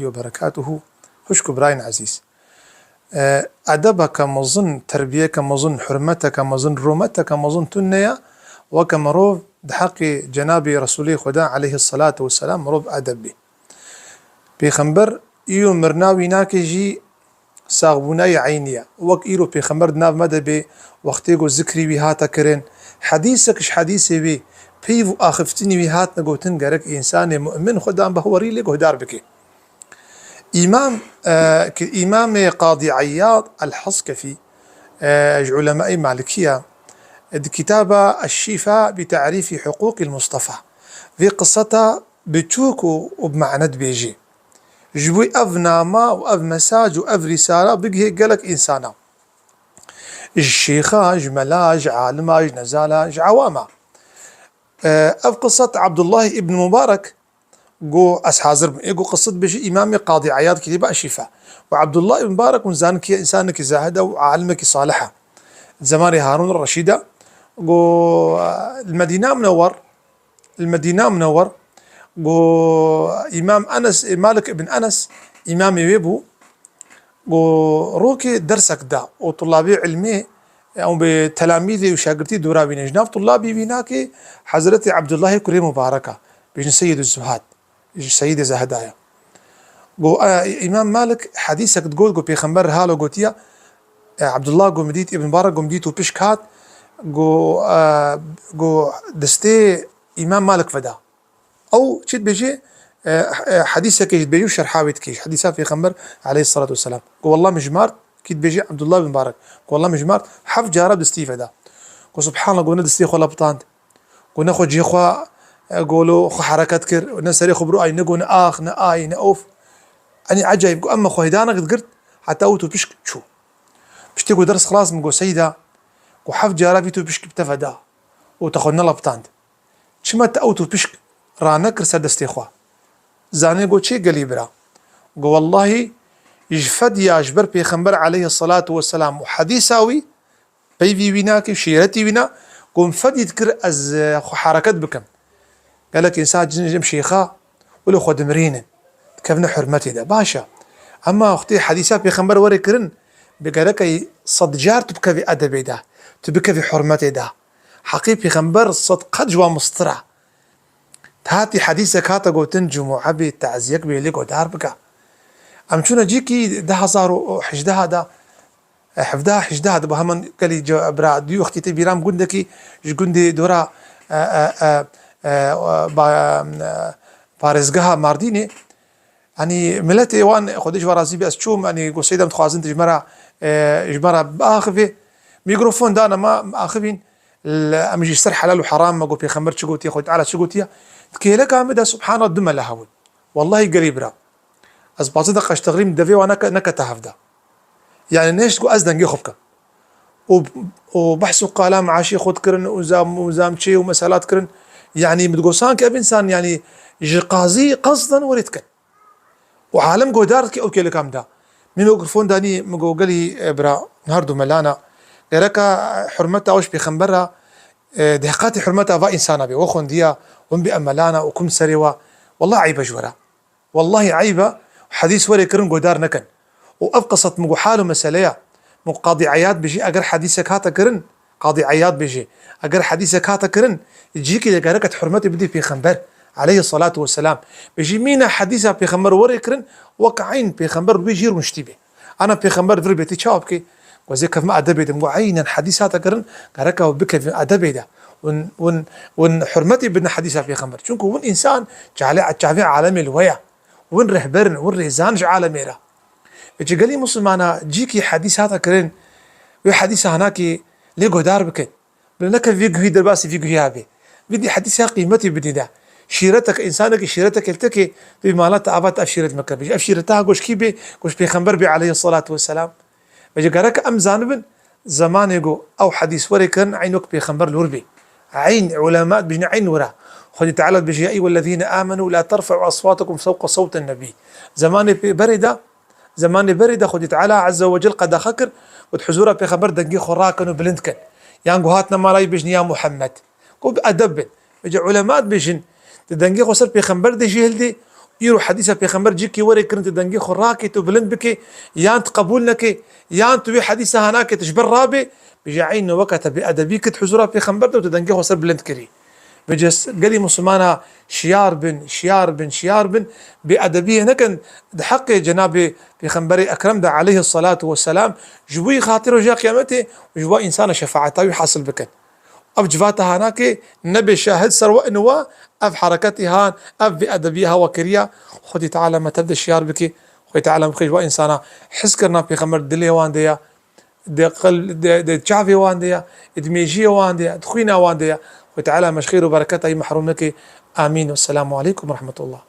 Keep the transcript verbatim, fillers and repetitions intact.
وبركاته. Xwişk û birayên ezîz. E, edebeke mezin, terbiyeke mezin, hurmeteke mezin, rûmeteke mezin tune ye, weke mirov di heqê Cenabê Resûlê Xweda aleyhisselatu vesselam mirov edeb bê. Pêxember îro mirina wî nake jî saxbûna yê eynî ye. Wek îro pêxember di nav me de bê, wextê ku zikrî wî hate kirin, hedîsek ji hedîsê wî, peyv û axiftinî wî hatine gotin, gerek însanê mu'min xwedan behwerî lê guhdar bike. Îmam, e, ki Îmamê Qadî Eyyad El-Haskefî, e, ji ulemayê Malikî ye, di kitaba Eşşîfa bi Te'rîfî Huqûqîl Mustafa, vê qiseta biçûk û, û bi mane dibêjê. Ji bo ev nama û ev mesaj û ev rîsala bigihê gelek însana. Ji şêxa, ji mela, ji alima, ji nezala, ji ewama. E, ev qisset Abdullah ibn Mubarak got, ez hazir bûm. Ê got qisset bêjî Îmamê Qadî Eyad kitêba Eşîfa. Û Abdullah ibn Mubarak hûn zanin kî ye, însanekî zahid e û alimekî salih e. Zemanê Harûn Reşîd e. Got, li Medîna Munewwer, li Medîna Munewwer, got, Îmam Enes, Malik ibn Enes, îmamê wê bû. Got, rokê dersek da û tulabê ilmê, ew bi telamîzê û şagirtî dora wî ne. Ji nav tulabî wî nakê Hezretê Abdullahê kurê Mubarek a, bêjin Seyyidû Zuhad, ji Seyyidê Zehda ye. Got, e, Îmam Malik hedîsek digot, got, Pêxember halo gotiye, e, Abdullah got, min dît, Ibn Mubarak got, min dît û pişk hat, got, e, got, destê Îmam Malik veda. Ew çi dibêje, e, e, hedîsekê jî dibêje û şerha wê dike. Ji hedîsa Pêxember aleyhisselatu vesselam. Got, wallah min jimart, kî dibêje Abdullah bin Mubarak. Got, wallah min jimart, heft cara bi destî veda. Got, subhanallah, got, ne destê xwe lepitand. Got, ne xwe cihê xwe, e, golo xwe hereket kir, ne serê xwe bi rû ay, ne got, ne ax, ne ay, ne of. Enî ecayîb, got, ema xwe hêdanek digirt, heta û tu pişk çû. Piştî got, ders xilas min, got, Seyda, got, heft cara vî tu pişk bi te veda. Û te xwe nelepitand. Çima te ew tu pişk ranekir ser destê xwe? Zanê got, çê gelî bira? Got, wellahî ji fediya ji ber Pêxember aleyhisselatu vesselam û hedîsa wî, peyvî wî nake, şîretî wî na, got, min fedî dikir ez, e, xwe hereket bikim. Gelek însan cin jim şêxa, wilo xwe dimirînin. Dikevine hurmetê de. Baş e. Ema wextê hedîsa Pêxember were kirin, bi gereke sed car tu bikevî edebê de, tu bikevî hurmetê de. Heqê Pêxember sed qet ji wan mistir e. Hatî hedîsek hate gotin, cumûe bê, taziyek bê, lê godar bike. Em çûne cîkî du hezar û hejdeh de, e, hevdeh hejdeh de, bi heman gelî ce-, bira dû wextî te bîra min gundekî ji gundê dora, e, e, e, e, ba-, e, parêzgeha Mardînê. Yanî miletê wan, Xwedê ji we razî be, ez çûm, yanî got, Seyda, em dixwazin tu ji me re, e, ji me re biaxivê. Mîkrofon dane me, em axivîn. Li, em jî ser helal û heram me got, Pêxember çi gotiye, Xwedê Teala çi gotiye. Di kêleka min de, subhanallah, du mela hebûn. Wellahî gelî bira. Ez pazdeh deqa ji texrîm devê wan neke-, nekete hevde. Yanî nêşt got ez dengê xwe bikim. Û, û behs û qala meaşê xwe dikirin û zam-, û zamçê û meselat dikirin. Yanî min digot, sanki ev însan, yanî ji qazî qesden werê dikin. Û alem godar dike ew kêleka min da. Min mikrofon danî, min got, gelî, e, bira, her du melana. Gereka, e, hurmeta we ji Pêxember re, e, dehqatê hurmeta va însana be. We xwendiya, hûn bê emelana û kum serê we. Wallah eyb e ji we re. Wellahî eyb e, hedîs were kirin godar nekin. Û ev qisset min got hal û mesele ye. Min got Qadî Eyad bijî, eger hedîsek hate kirin, Qadî Eyad bijî, eger hedîsek hate kirin, cîkî de gerek et hurmetê bidî Pêxember aleyhisselatu vesselam. Bijî mîna hedîsa Pêxember were kirin, wek eyn Pêxember wê jî rûniştî bê. Ana Pêxember vir bêtî çawa bikê? Got ez ê kevme edebê de. Min got eynen hedîs hate kirin, gerek e bikevin edebê de. Win, win, win hurmetê bidin hedîsa Pêxember. Çunku win însan çavê, çavê alemê li we ye. Win rehber in, win rêzan ji alemê re. Vêçi gelî Musulmana cîkî hedîs hate kirin, wê hedîsa hinakî lê guhdar bikin. Bila neke vî guhî derbasî vî guhî hebê. Vî dî hedîsa qîmetî bidî de. Şîretek, însanekî şîretek li te ke, tu mala te ava te ev şîret meke. Bijî ev şîreta goşkî bê, goş Pêxember bê aleyhisselatu vesselam. Vêçi gerek em zanibin, zemanê ku ew hedîs were kirin, eyn wek Pêxember li wir bê. Eyn ulema dibêjin eyn wir e. Xwedî Teala dibêje, "Ya eyyuhellezîne âmenû la terfe'û eswâtekum fewqe sewten nebî." Zemanê pê-, berê de, zemanê berê de Xwedî Teala Azze ve Cel qedexe kir, got, "Huzûra Pêxember dengê xwe rakin û bilind kin." Yan ku hatine mala wî bêjin, "Ya Muhammed." Ku bi edeb bin. Vêca ulema dibêjin, di dengê xwe ser Pêxember de jî hildê Îro hedîsa pêxember cîkî were kirin tu dengê xwe rakê tu bilind bikê, yan tu qebûl nekê, yan tu wê hedîsa hanakê tu ji ber rabê, bêje eyno weke te bêedebî kir huzura pêxember de û tu dengê xwe ser bilind kirî. Vêce gelî Muslimana şiyar bin, şiyar bin, şiyar bin, bêedebiyê nekin di heqê Cenabê Pêxemberê Ekrem de aleyhi salatu ve selam, ji bo yî xatir roja qiyametê û ji bo însana şefaeta wî hasil bikin. Ev civata hanakê nebê şahid ser we iniwa, ev hereketî han, ev bêedebiyê hawa kiriya, Xwedî Teala me tev de şiyar bikê, Xwedî Teala bixê ji we însana hizkirina Pêxember dilê wan de ya, di qil-, di, di çavê wan de ya, di mêjiyê wan de ya, di xwîna wan de ya. Xwedî Teala me ji xêr û bereketa wî mehrûm neke. Amîn. Wesselamu aleykum ve rahmetullah.